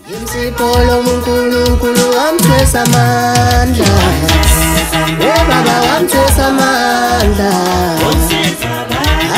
Imsipolo uNkulunkulu wamthwesa amandla. Baba wamthwesa amandla.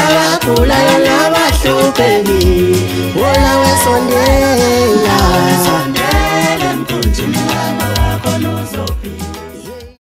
Abagulayo nabahlupheki, wona wesondela.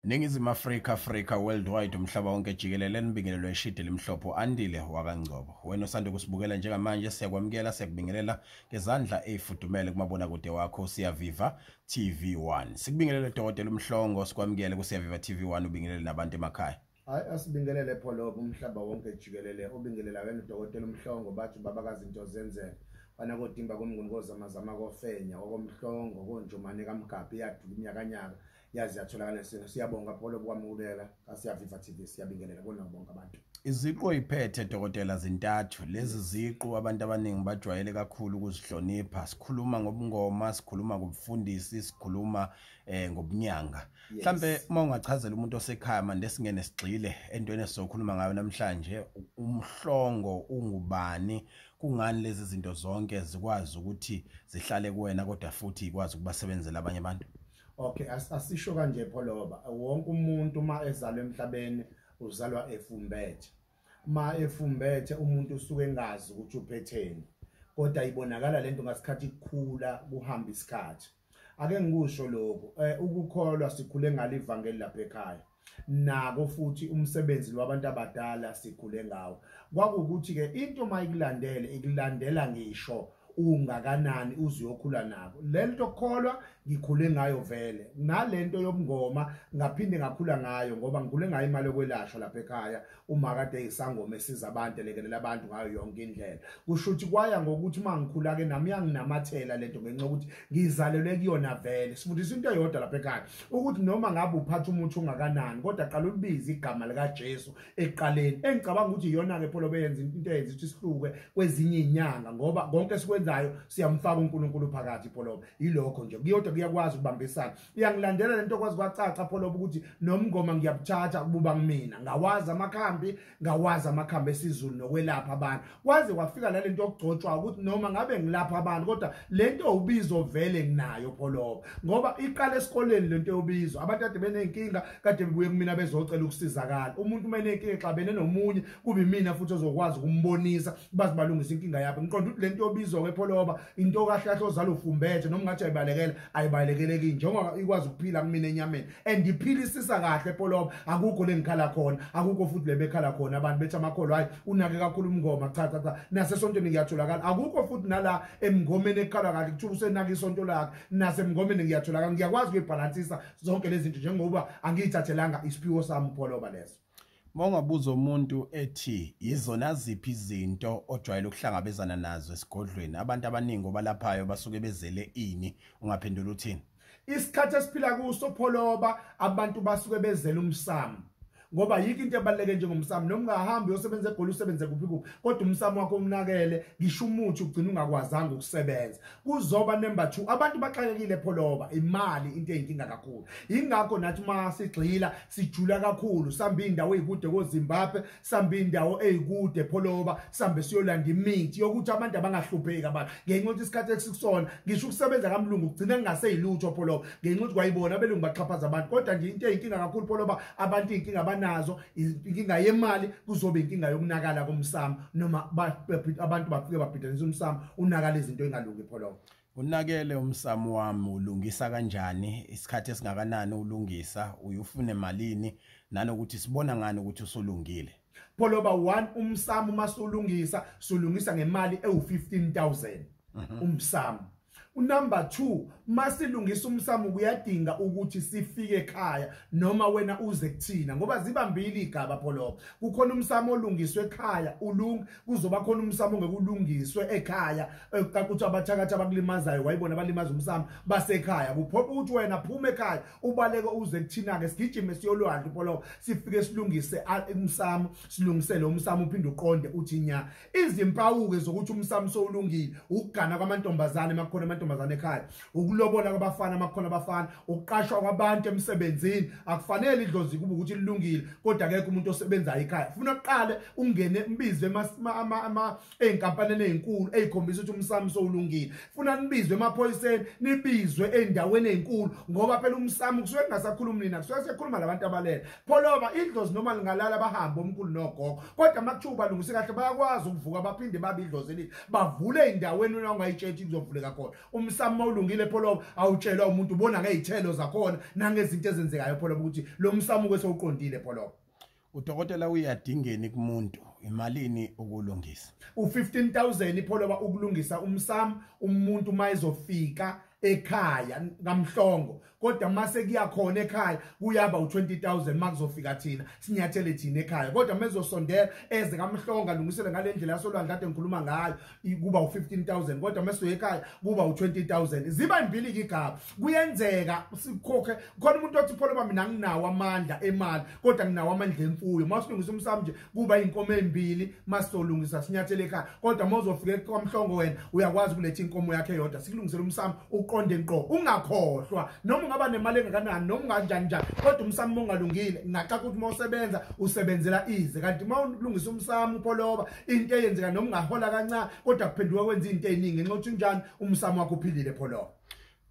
Ningizimu Afrika, Afrika worldwide, umhlaba wonke jikelele, nibingelelwe ishidi limhlophe Andile wakaNgcobo. Wena osanda kusibukela njengamanje siyakwamukela, siyakubingelela ngezandla ezifudumele kumabonakude wakho Siyaviva TV1. Sikubingelele Dokotela uMhlongo, sikwamukele kuSiyaviva TV1, ubingelele nabantu emakhaya. Hayi, asibingelele Pholo, umhlaba wonke jikelele, ubingelela wena Dokotela uMhlongo, bathi babakazi into zenzeka. Bana kodimba komnguni kozamazama kofenya okomhlongo konjumane kaMgabhi yadula iminyakanyaka yazi yatholakala sino. Siyabonga Pholo kwamukela kaSiyaviva TV, siyabingelela kona bonke abantu. Iziqu oyiphethe Dokotela zintathu. Lezi ziqu abantu abaningi bajwayele kakhulu ukuzihlonipha. Sikhuluma ngobungoma, sikhuluma ngobufundisi, sikhuluma ngobunyanga. Mhlambe uma ungachazela umuntu osekhaya manje singene sigxile entweni esizokhuluma ngayo namhlanje, uMhlongo ungubani, kungani lezi zinto zonke zikwazi ukuthi zihlale kuwena kodwa futhi ikwazi ukubasebenzela abanye abantu? Okay, asisho kanje Pholoba, wonke umuntu uma ezalwa emhlabeni uzalwa efumbethe. Ma efumbethe umuntu usuke engazi ukuthi uphetheni, kodwa ibonakala lento ngasikhathi kukhula kuhamba isikhathi. Ake ngikusho lokho, ukukholwa sikhule ngalo ivangeli lapha ekhaya, nako futhi umsebenzi lwabantu abadala sikhule ngawo. Kwakukuthi ke into mayikulandele ikulandela ngisho ungakanani uzoyokhula nako. Lento kholwa ngikhule ngayo vele, nalento yobungoma ngaphinde ngakhula ngayo ngoba ngikhule ngayo imali yokwelashwa lapha ekhaya. Uma kade isangoma esiza abantu elekelela abantu ngayo yonke indlela, kusho ukuthi kwaya ngokuthi uma ngikhula ke nami yanginamathela lento ngenxa yokuthi ngizalelwe kuyona vele. Sifundisa into eyodwa lapha ekhaya ukuthi noma ngabe uphatha umuthi ungakanani kodwa qala ulibize igama lika Jesu ekuqaleni. Engicabanga ukuthi iyona ke Pholo beyenza into eyenza ukuthi sihluke kwezinye inyanga, ngoba konke esikwenzayo siyamfaka uNkulunkulu phakathi Pholo. Yilokho nje kuyodwa kuyakwazi ukubambisana. Iyangilandela lento kwazi kwacaca Pholo ukuthi nomngoma ngiyabuthatha kububa kumina, ngawazi amakhambi, ngawazi amakhambi esiZulu nokwelapha abantu. Kwaze kwafika la lento yokugcotshwa ukuthi noma ngabe ngilapha abantu kodwa lento ubizo vele nginayo Pholo, ngoba iqala esikoleni lento yobizo. Abantu kade benenkinga kade bebuye kumina bezocela ukusizakala. Umuntu uma enenkinga exabene nomunye kube imina futhi ozokwazi ukumbonisa bazi balungisa inkinga yakhe. Ngiqonda ukuthi lento yobizo ke Pholoba into kahle kahle ozala ufumbethe, noma ngathi ayibalekela ayibalekele njengoba ikwazi ukuphila kumina enyameni and iphilisisa kahle Pholoba. Akukho lengikhala khona, akukho futhi lebekhala khona abantu bethi amakholwa hayi unake kakhulu umngoma, cha cha cha, nasesontweni ngiyatholakala. Akukho futhi nala emngomeni ekhala kahle kuthiwa usenaka isonto lakhe, nasemngomeni ngiyatholakala. Ngiyakwazi ukuyibhalansisa zonke lezi zinto njengoba angiyithathelanga isiphiwo sami Pholoba leso. Mawungabuza umuntu ethi yizona ziphi izinto ojwayele ukuhlangabezana nazo esigodlweni, abantu abaningi obalaphayo basuke bezele ini, ungaphendula uthini? Isikhathi esiphila kuso Pholoba abantu basuke bezele umsamo, ngoba yikho into ebaluleke njengomsamo. Noma ungahambi uyosebenza eGoli usebenze kuphi kuphi, kodwa umsamo wakho unakele, ngisho umuthi ugcina ungakwazanga ukusebenza. Kuzoba number 2, abantu baxakekile Pholoba, imali into eyinkinga kakhulu. Ingakho nathi uma sigxila sijula kakhulu, samba indawo ezikude koZimbabwe, samba indawo ezikude Pholoba, sambe siyolanda imithi yokuthi abantu abangahlupheki abantu. Ngenxa yokuthi isikhathi esikusona ngisho ukusebenza kamlungu kugcina kungaseyilutho Pholoba, ngenxa yokuthi kwayibona abelungu baxhaphaza abantu. Kodwa nje into eyinkinga kakhulu Pholoba, abantu inkinga nazo inkinga yemali, kuzobe inkinga yokunakala komsamo, noma abantu bafike babhidanisa umsamo unakala izinto engalungi Pholo. Unakele umsamo wami ulungisa kanjani, isikhathi esingakanani ulungisa, uyufune malini, nanokuthi sibona ngani ukuthi usulungile? Pholoba 1, umsamo masulungisa sulungisa ngemali ewu 15,000 umsamo. Number 2, masilungisa umsamo kuyadinga ukuthi sifike ekhaya noma wena uze kuthina, ngoba zibambili igaba Pholo. Kukhona umsamo olungiswe ekhaya ulungi, kuzoba khona umsamo ongekulungiswe ekhaya ukuthi abathakathi abakulimazayo wayibona balimaza umsamo basekhaya. Kuphoqa ukuthi wena phuma ekhaya ubaleke uze kuthina ke, sigijime siyolwandle Pholo, sifike silungise umsamo, silungisele umsamo uphinde uqonde uthi nya. Izimpawu ke zokuthi umsamo sowulungile ukugana kwamantombazane, makukhona amantombazane ekhaya, ukulobola kwabafana makukhona abafana, ukuqashwa kwabantu emsebenzini. Akufanele idlozi kube ukuthi lilungile kodwa akekho umuntu osebenzayo ekhaya. Funa uqale ungene umbizwe ey'nkampanini ey'nkulu ey'khombisa ukuthi umsamo sowulungile. Funa nibizwe emaphoyiseni, nibizwe ey'ndaweni ey'nkulu, ngoba phela umsamo kusuke kungasakhulumi nina, kusuke sekukhuluma labantu abalele. Pholoba idlozi noma lingalala bahambe omkhulu nogogo, kodwa makuthiwa balungise kahle bayakwazi ukuvuka baphinde babe idlozi elihle, bavule ey'ndaweni wena ongayitshethi kuzovuleka khona. Umsamo mawulungile Pholoba awutshelwa umuntu, ubona ngey'thelo zakhona nangezinto ezenzekayo Pholoba ukuthi lo msamo ke sewuqondile Pholoba. Udokotela uyadingeni kumuntu, imalini ukulungisa? U15,000 Pholoba ukulungisa umsamo umuntu mayezofika ekhaya ngamhlongo, kodwa mase kuya khona ekhaya kuyaba u20,000 makuzofika thina sinyathele thina ekhaya. Kodwa mezosondela eze kamhlongo alungisele ngalendlela yasolwandle kade ngikhuluma ngayo kuba u15,000, kodwa mase ekhaya kuba u20,000. Ziba imbili igaba. Kuyenzeka sikhokhe khona umuntu othi Pholoba mina nginawo amandla emali kodwa nginawo amandla emfuyo, masilungisa umsamo nje kuba inkomo ezimbili masolungisa sinyathele ekhaya. Kodwa mawuzofika kwamhlongo wena uyakwazi ukuletha inkomo yakhe eyodwa sikulungisele umsamo uqonde ngqo. Ungakhohlwa noma ungaba nemali engakanani noma unganjani njani, kodwa umsamo ongalungile ngaxaka ukuthi mawusebenza usebenzela ize. Kanti mawulungisa umsamo Pholoba into eyenzeka noma ungahola kancane kodwa kuphenduka kwenza into eziningi ngenxa yokuthi njani umsamo wakho uphilile Pholoba.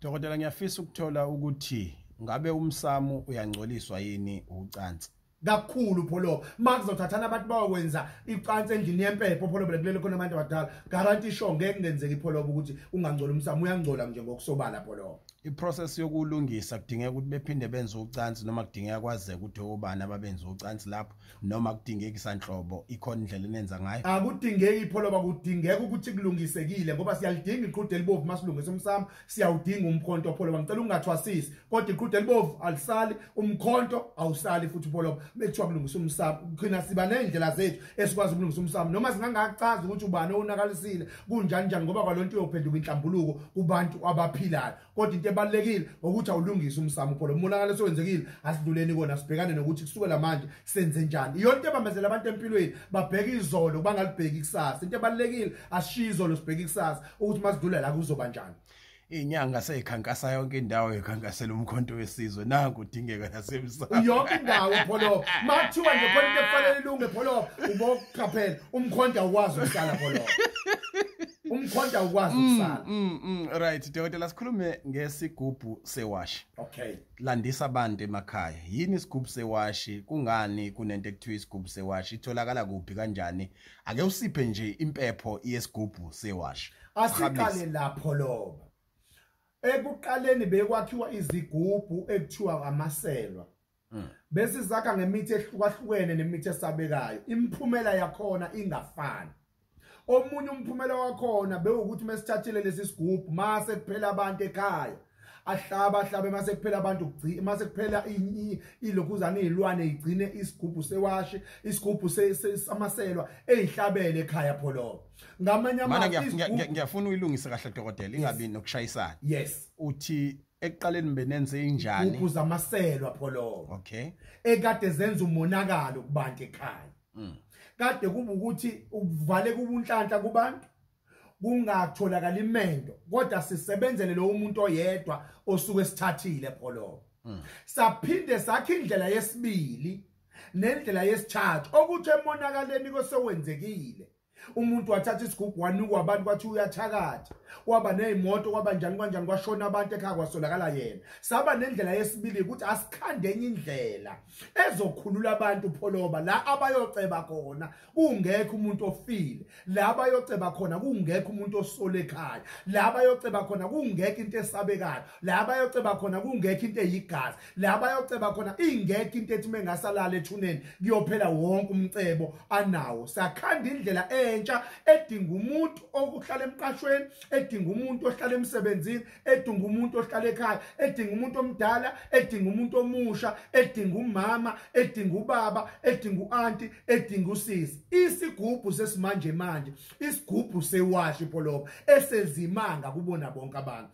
Dokotela, ngiyafisa ukuthola ukuthi ngabe umsamo uyangcoliswa yini ucansi? Kakhulu Pholoba. Makuzothathana abantu bayokwenza icansi endlini yempepho Pholoba kulele khona abantu abadala, guarantee sure ngeke kungenzeka iPholoba ukuthi ungangcola umsamo, uyangcola nje ngokusobala Pholoba. Iprocess yokulungisa kudingeka ukuthi bephinde benze ucansi noma kudingeka kwazeke ukuthi obani ababenza ucansi lapho, noma kudingeka isanhlobo, ikhona indlela enenza ngayo? Akudingeki iPholoba, kudingeka ukuthi kulungisekile ngoba siyalidinga iqhude elibovu masilungisa umsamo, siyawudinga umkhonto Pholoba. Ngicela ungathwasisi, kodwa iqhude elibovu alisali, umkhonto awusali futhi Pholoba bekuthiwa kulungisa umsamo. Qina siba nendlela zethu esikwazi ukulungisa umsamo noma singangachaza ukuthi ubani owonakalisile kunjani njani, ngoba kwalonto iyophenduka inhlambuluko kubantu abaphilayo. Kodwa into ebalekile ukuthi awulungise umsamo Pholoba. Umonakalo sowenzekile, asidluleni kona, sibhekane nokuthi kusukela manje senze njani. Iyonto ebambezela abantu empilweni, babheka izolo bangalibheki ikusasa. Into ebalekile asishiye izolo sibheke ikusasa ukuthi masidlula la kuzoba njani. Inyanga seyikhankasa yonke indawo, ikhankasela umkhonto wesizwe, nanku udingeka nasemsamo yonke indawo Pholoba. Makuthiwa nje khona into ekufanele ilunge Pholoba, uboqaphela umkhonto awukwazi ukuhlala Pholoba, umkhonto awukwazi ukusala. Right dokotela, sikhulume ngesigubhu sewashi. Okay, landisa abantu emakhaya, yini isigubhu sewashi? Kungani kunento ekuthiwa isigubhu sewashi? Itholakala kuphi, kanjani? Ake usiphe nje impepho yesigubhu sewashi. Asiqale lapho Pholoba. Ekuqaleni bekwakhiwa izigubhu ekuthiwa amaselwa, bese zakha ngemithi ehlukahlukene nemithi esabekayo, imiphumela yakhona ingafani. Omunye umphumela wakhona bewukuthi mesithathile lesi sigubhu mase kuphela abantu ekhaya, ahlaba ahlabe mase kuphela abantu kugcina mase kuphela ilokhuzana izilwane igcine isigubhu sewashi, isigubhu samaselwa ezihlabele ekhaya Pholoba. Ngamanye amazwi ngiyafuna uyilungise kahle dokotela, ingabi nokushayisana. Yes, uthi ekuqaleni benenze injani? Igubhu zamaselwa Pholoba. Okay, ekade zenza umonakalo kubantu ekhaya. Kade kuba ukuthi uvale kubunhlanhla kubantu, kungatholakala imendo, kodwa sisebenzele lo umuntu oyedwa osuke sithathile Pholoba. Saphinde sakhe indlela yesibili nendlela yesithathu okuthi emonakaleni kosewenzekile umuntu wathatha isigubhu wanikwa abantu kwathi uyathakatha, waba nezimoto, kwaba njani kanjani, kwashona abantu ekhaya kwasolakala yena. Saba nendlela yesibili ukuthi asikhande enye indlela ezokhulula abantu Pholoba, la abayoceba khona kungekho umuntu ofile, la abayoceba khona kungekho umuntu osole ekhaya, la abayoceba khona kungekho into esabekayo, la abayoceba khona kungekho into eyigazi, la abayoceba khona ingekho into ethi mengasalala ethuneni kuyophela wonke umcebo anawo. Sakhanda indlela entsha edinga umuntu okuhlala emqashweni, edinga umuntu ohlala emsebenzini, edinga umuntu ohlala ekhaya, edinga umuntu omdala, edinga umuntu omusha, edinga umama, edinga ubaba, edinga uanti, edinga usisi. Isigubhu sesimanje manje, isigubhu sewashi Pholoba esezimanga kubona bonke abantu.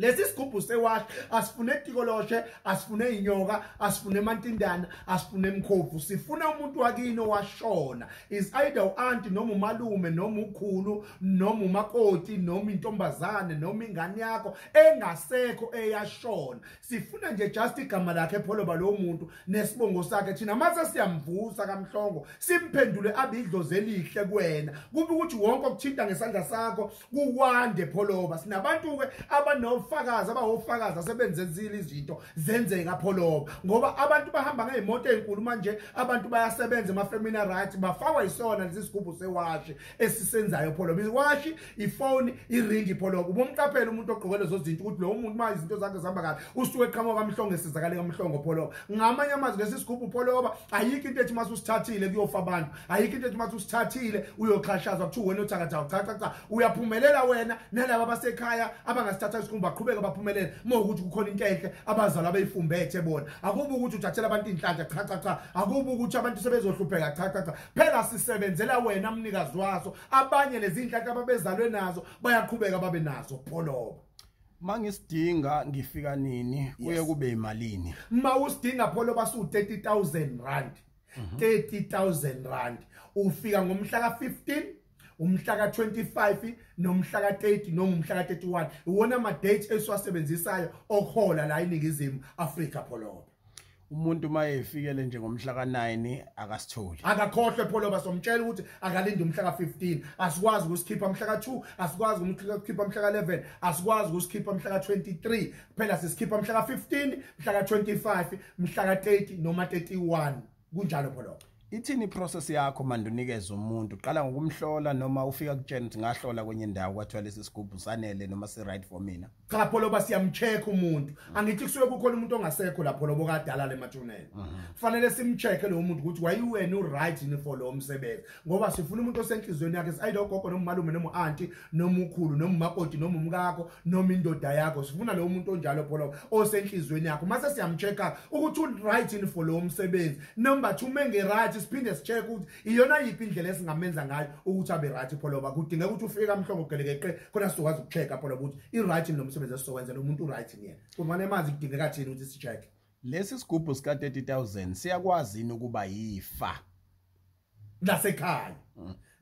Lesi sigubhu sewashi asifune tikoloshe, asifune inyoka, asifune mantindana, asifune mkhovu. Sifuna umuntu wakini owashona, is either u-anti noma umalume noma ukhulu noma umakoti noma intombazane noma ingane yakho engasekho eyashona. Sifuna nje just igama lakhe Pholoba lo muntu nesibongo sakhe. Thina mase siyamvusa kaMhlongo, simphendule abe idlozi elihle kuwena, kube ukuthi wonke okuthinta ngesandla sakho kuwande Pholoba. Sinabantu ke abanofakazi, abawofakazi asebenzenzile izinto zenzeka Pholoba, ngoba abantu bahamba ngezimoto ezinkulu manje, abantu bayasebenza ema-femina right, bafakwa isona lesi sigubhu sewashi esisenzayo Pholoba. Iwashi, ifoni, iringi Pholoba. Ubomqaphela umuntu ogqoke lezo zinto ukuthi lo muntu ma izinto zakhe zihamba kahle usuke eqhamuka kaMhlongo, esizakale kaMhlongo Pholoba. Ngamanye amazwi lesi sigubhu Pholoba ayikho into ethi mase usithathile kuyofa abantu, ayikho into ethi mase usithathile uyoxhashazwa kuthiwa wena othakathayo. Cha cha cha, uyaphumelela wena nalabo abasekhaya abangasithatha isigubhu baqhubeka baphumelele. Uma ukuthi kukhona into enhle abazali abayifumbethe bona, akubi ukuthi uthathela abantu inhlanhla, cha cha cha, akubi ukuthi abantu sebezohlupheka, cha cha cha. Phela sisebenzela wena mnikazi waso. Abanye lezi inhlanhla ababezalwe nazo bayaqhubeka babe nazo Pholoba. Mangisidinga ngifika nini, kuye kube imalini? Ma usidinga Pholoba su 30,000 rand. 30,000 rand. Ufika ngomhla ka15, umhla ka25 nomhla ka30 noma umhla ka31. Iwona ama dates esiwasebenzisayo okuhola la eNingizimu Afrika Pholoba. Umuntu mayefikele nje ngomhla ka9 akasitholi, akakhohlwe Pholoba. Somtshela ukuthi akalinde umhla ka15. Asikwazi ukusikhipha umhla ka2, asikwazi ukusikhipha umhla ka11, asikwazi ukusikhipha umhla ka23. Phela sisikhipha umhla ka15, umhla ka25, umhla ka30 noma 31. Kunjalo Pholoba. Ithini process yakho manje unikeza umuntu? Uqala ngokumhlola noma ufika kutshena ukuthi ngahlola kwenye indawo kwathiwa lesi sigubhu sanele noma si right for mina? Cha Pholoba, siyamcheck umuntu. Angithi kusuke kukhona umuntu ongasekho lapho lobo kadala lemathuneni, fanele simcheck lo muntu ukuthi wayiwena u-right yini for lo msebenzi, ngoba sifuna umuntu osenhlizweni yakhe, either ugogo noma umalume noma u-anti noma ukhulu noma umakoti noma umkakho noma indoda yakho. Sifuna lo muntu onjalo Pholoba, osenhlizweni yakho. Mase siyamchecka ukuthi u-right yini for lo msebenzi. Number 2, menge right siphinde sicheck ukuthi iyona yiphi indlela esingamenza ngayo ukuthi abe right Pholoba. Kudingeka ukuthi ufike kaMhlongo gelekeqe khona sizokwazi ukuchecka Pholoba ukuthi i-right lo msebenzi esizokwenza, lo muntu u-right yena. Kumane manje kudingeka thina ukuthi sicheck. Lesi sigubhu sika 30,000 siyakwazi yini ukuba yifa lasekhaya?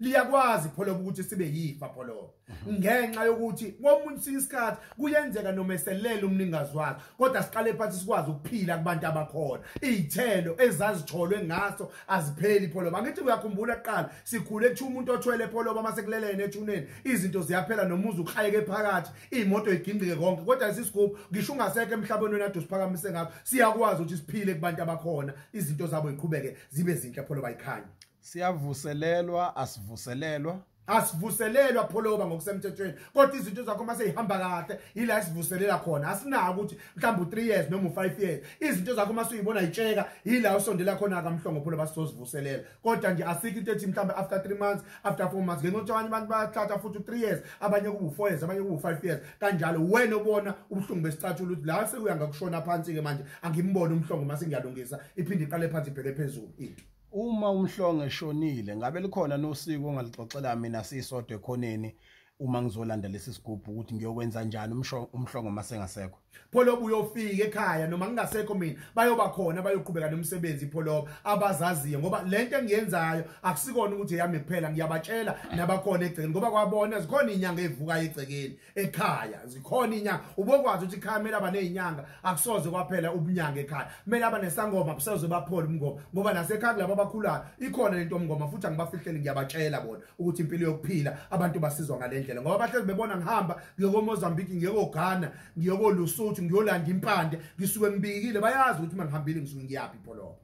Liyakwazi Pholoba ukuthi sibe yifa Pholoba, ngenxa yokuthi komunye isikhathi kuyenzeka noma eselele umningazi wakhe, kodwa siqale phansi sikwazi ukuphila kubantu abakhona. Izithelo ezazitholwe ngaso azipheli Pholoba. Angithi uyakhumbula kuqala sikhule kuthiwa umuntu othwele Pholoba mase kulelene ethuneni izinto ziyaphela, nomuzi ukhayeke phakathi, imoto igingqike konke. Kodwa lesi sigubhu ngisho ungasekho emhlabeni wena ade usiphakamise ngakho, siyakwazi ukuthi siphile kubantu abakhona, izinto zabo ziqhubeke zibe zinhle Pholoba, ikhanye. Siyavuselelwa asivuselelwa? Asivuselelwa Pholoba ngokusemthethweni, kodwa izinto zakho mase zihamba kahle ila sivuselela khona. Asinako ukuthi mhlawumbe u3 years noma u5 years, izinto zakho mase uyibona itsheka ila usondela khona kaMhlongo Pholoba, sizozivuselela. Kodwa nje asikho into ethi mhlawumbe after 3 months, after 4 months, ngenxa yokuthi abanye abantu bayathatha futhi u3 years, abanye kubu 4 years, abanye kubu 5 years kanjalo. Wena ubona ubuhlungu besicathulo ukuthi la sekuya ngakushona phansi ke manje, angimbone uMhlongo mase ngiyalungisa, iphinde iqale phansi ibheke phezulu into. Uma uMhlongo eshonile, ngabe likhona nosiko ongalixoxela mina sisodwa ekhoneni uma ngizolanda lesi sigubhu ukuthi ngiyokwenza njani uMhlongo masengasekho? Pholoba, uyofika ekhaya noma ngingasekho mina, bayoba khona bayoqhubeka nomsebenzi Pholoba, abazaziyo, ngoba lento engiyenzayo akusikona ukuthi eyami kuphela. Ngiyabatshela nabakhona egcekeni, ngoba kwabona zikhona inyanga evukayo egcekeni ekhaya, zikhona inyanga. Ubokwazi ukuthi ekhaya kumele aba nezinyanga, akusoze kwaphela ubunyanga ekhaya, kumele aba nesangoma, busoze baphole umngoma, ngoba nasekhaya kulabo abakhulayo ikhona lento omngoma. Futhi angibafihleli, ngiyabatshela bona ukuthi impilo yokuphila abantu basizwa ngale ndlela, ngoba bahlezi bebona ngihamba ngiyoko Mozambique, ngiyoko Ghana, ngiyoko Lesotho, ngiyolanda impande, ngisuke ngibikile, bayazi ukuthi uma ngihambile ngisuke ngiyaphi Pholoba.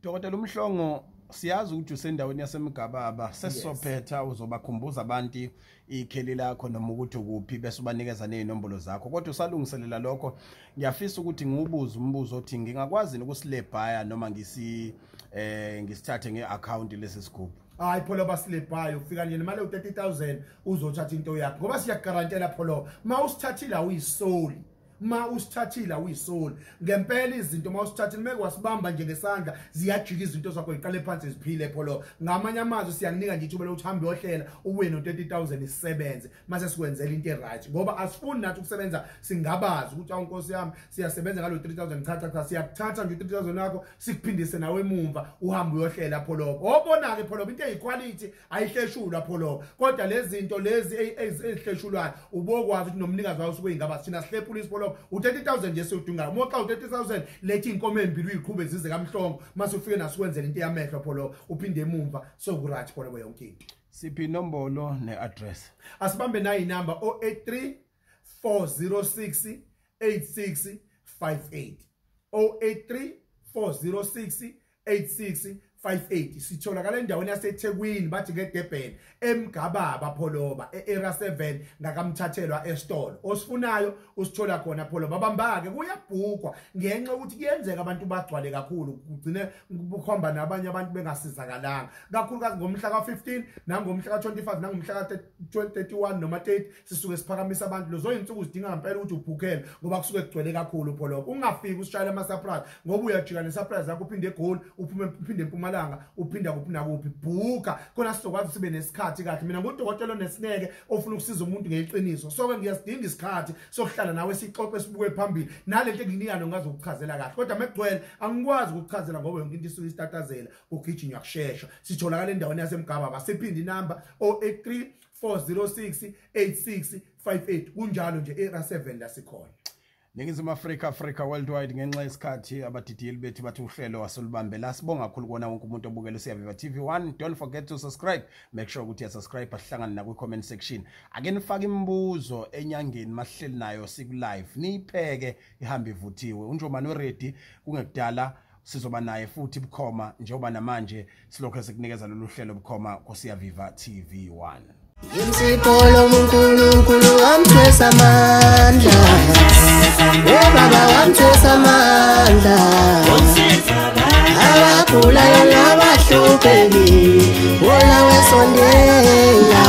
Dokotela uMhlongo, siyazi ukuthi usendaweni yaseMgababa. Sesizophetha, uzobakhumbuza abantu ikheli lakho noma ukuthi ukuphi, bese ubanikeza nezinombolo zakho. Kodwa usalungiselela lokho, ngiyafisa ukuthi ngiwubuze umbuzo othi ngingakwazi ukusilebhaya noma ngisithathe ngeaccount lesi sigubhu? Hayi Pholoba, silebhayo ufika nje nemali ewu-30,000 uzothatha into yakho, ngoba siyakugarantela Pholoba, ma usithathile awuyisoli. Ma usithathile awuyisoli ngempela izinto. Ma usithathile meke wasibamba nje ngesandla, ziyajika izinto zakho, iqale phansi ziphile pholo. Ngamanye amazwi siyakunika nje ithuba lokuthi hambe uyohlela, ubuye no-30,000 isebenze, mase sikwenzela into e-right, ngoba asifuni nathi ukusebenza singabazi ukuthi awu nkosi yami siyasebenza ngalo 3000. Cha cha cha, siyakuthatha nje 3000 yakho sikuphindise nawe emumva, uhambe uyohlela pholo. Obona ke pholo, into eyiquality ayihleshulwa pholo, kodwa lezi zinto lezi ezihleshulwayo ubokwazi ukuthi nomnikazi wayo usuke ingaba. Thina sihlephula isipholo u-30,000 nje siwudingayo. Moxa u-30,000, lethi inkomo embili uyiqhube zize kaMhlongo, mase ufike nasikwenzela into yamehlo pholo, uphinde emumva soku-right pholo yonke into. Siphi inombolo ne-address? Asibambe nayo inamba 083 406 8658, 083 406 8658. Sitholakala endaweni yaseThekwini, bathi ngeDurban, eMgababa pholoba, e-Area 7 ngakamthathelwa esitolo. Osifunayo usithola khona pholoba. Bambake kuyabhukwa ngenxa yokuthi kuyenzeka abantu bagcwale kakhulu, kugcine kukhomba nabanye abantu bengasizakalanga, kakhulukazi ngomhla ka-15 nangomhla ka-25 nangomhla ka-31 noma 30 sisuke siphakamisa abantu. Lezo insuku zidinga ngempela ukuthi ubhukhele ngoba kusuke kugcwele kakhulu pholoba. Ungafiki usishayele ama-surprise ngoba uyajika ne-surprise yakho, uphinde eGoli, uphume uphinde eMpumalanga, uphinda kuphi nakuphi. Bhuka khona sizokwazi sibe nesikhathi kahle. Mina ngudokotela onesineke ofuna ukusiza umuntu ngeqiniso, so ke ngiyasidinga isikhathi sokuhlala nawe sixoxe sibuke phambili, nalento enginika ngazi ukuchazela kahle, kodwa mekugcwele angikwazi ukuchazela ngoba yonke into isuke isitatazela, kugijinywa kushesha. Sitholakala endaweni yaseMgababa. Siphinde inamba 083 406 8658, kunjalo nje era 7 la sikhona. Ningizimu Afrika, Africa worldwide. Ngenxa yesikhathi abadidiyeli bethu bathi uhlelo wasolubambe la. Sibonga kakhulu kona wonke umuntu obukele Siyaviva TV1. Don't forget to subscribe, make sure ukuthi uyasubscribe. Asihlangane na kwi-comment section, ake nifake imibuzo enyangeni masihleli nayo siku live, niyipheke ihambe ivuthiwe. UNjomane ready, kungekudala sizoba naye futhi bukhoma, njengoba namanje silokho sikunikeza lolu hlelo bukhoma kuSiyaviva TV1. Imsipolo uNkulunkulu wamthwesa amandla, baba wamthwesa amandla, abagulayo nabahlupheki, wola wesondela.